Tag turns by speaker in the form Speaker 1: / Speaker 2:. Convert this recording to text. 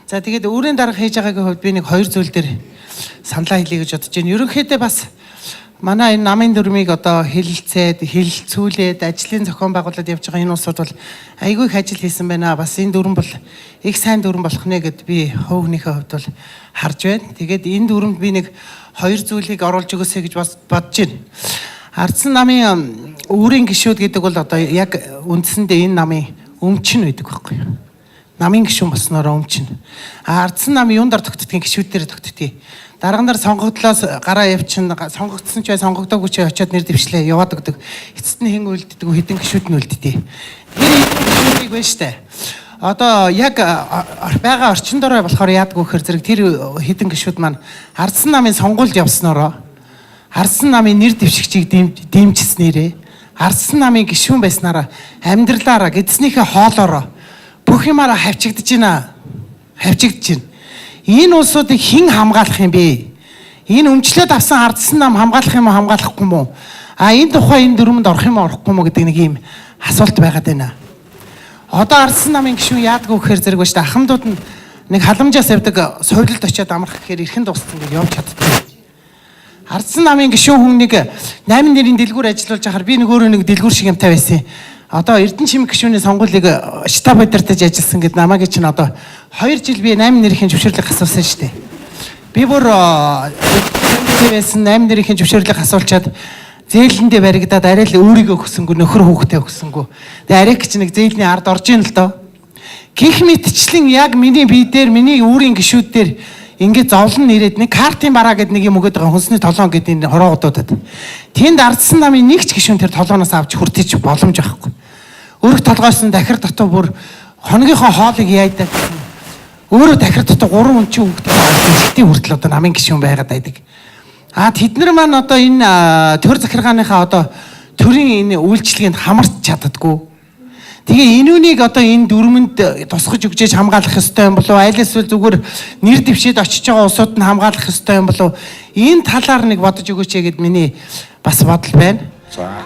Speaker 1: За, тэгээд үүрийн дарга хийж байгаагийн хувьд би нэг хоёр зүйл дээр саналаа хэлье гэж бодож байна. Ерөнхийдөө бас манай энэ намын дүрмийг одоо хэлэлцээд, хэлэлцүүлээд, ажлын зохион байгуулалт явж байгаа энэ улсууд бол айгүй их ажил хийсэн байна. Бас энэ дүрэм бол их сайн дүрэм болох нэ гэд би хувийнхээ хувьд бол харж байна. Тэгээд энэ дүрэмд би нэг хоёр зүйлийг оруулж өгөөсэй гэж бас бодож байна. Ардсан намын үүрийн гишүүд гэдэг бол одоо яг үндсэндээ энэ намын өмчин байдаг байхгүй юу? Намын гишүүн болсноороо өмчин. А ардсан нам юун дээр тогтдгийг, гишүүд дээр тогтдгийг. Дарга нар сонгогдлоос гараа явчин, сонгогдсон ч бай, сонгогдоогүй ч очиод нэр дэвшлээ яваад өгдөг. Эцэст нь хэн үлддэг вэ? Хэдэн гишүүд нь үлддэг. Тэр гишүүдийг байна штэ. Одоо яг байгаа орчин дорой болохоор яадгүй хэр зэрэг тэр хэдэн гишүүд маань ардсан намын сонгуульд явсноороо, ардсан намын нэр дэвшигчийг дэмжснээрээ, ардсан намын гишүүн байснараа, амьдралаараа, гэдснийхээ хоолоороо, бүх юмараа хавчигдаж байна. Хавчигдаж байна. Энэ улсуудыг хэн хамгаалах юм бэ? Энэ өмчлөөд авсан ардсан нам хамгаалах юм уу, хамгаалахгүй юм уу? А энэ тухай энэ дүрмэнд орох юм уу, орохгүй юм уу гэдэг нэг ийм асуулт байгаад байна. Одоо ардсан намын гишүүн яадгүй гэхээр зэрэг ба штэ, ахмадууд нь нэг халамжаас явдаг совилолд очиод амрах гэхээр эрхэн дууссан гэж явж чаддгүй. Ардсан намын гишүүн хүн нэг 8 нэрийн дэлгүүр ажиллуулж байхаар би нэг өөрөө нэг дэлгүүр шиг юмтай байсан. Одоо Эрдэнэ чимэг гишүүний сонгуулийг штаб удирдах ажилласан гэд намайг чинь одоо 2 жил би 8 нэрийн зөвшөөрлийг асуусан шүү дээ. Би бүр байсан, 8 нэрийн зөвшөөрлийг асуулчаад зээлэндээ баригдаад арай л өөрийгөө өгсөнгүү, нөхөр хүүхдээ өгсөнгүү. Тэгээ арай ч нэг зээлний ард орж ийн л доо. Гэх мэтчлэн яг миний бие дээр, миний үүрийн гишүүд дээр ингээд зовлон нэрээд нэг картын бараа гэдэг нэг юм өгöd байгаа, хүнсний толгоон гэдэг энэ хороогдуудад. Тэнд ардсан намын нэг ч гишүүн тэр толгооноос авч хүртэж боломж байхгүй. Өрх толгойсон дахир дотоо бүр хоногийнхоо хоолыг яйдаад өөрөө дахир дотоо 3 хүн чинь хүүхдээ хэлтийн хүртэл одоо намын гишүүн байгаад байдаг. А тэд нар маань одоо энэ төр захиргааныхаа одоо төрийн энэ үйлчлэгээнд хамарч чаддаггүй. Тэгээ энүүнийг одоо энэ дүрмэнд тусгаж өгчээж хамгаалах ёстой юм болов, аль эсвэл зүгээр нэр дэвшээд очиж байгаа улсууд нь хамгаалах ёстой юм болов, энэ талаар нэг бодож өгөөч гэд миний бас бодол байна.
Speaker 2: За.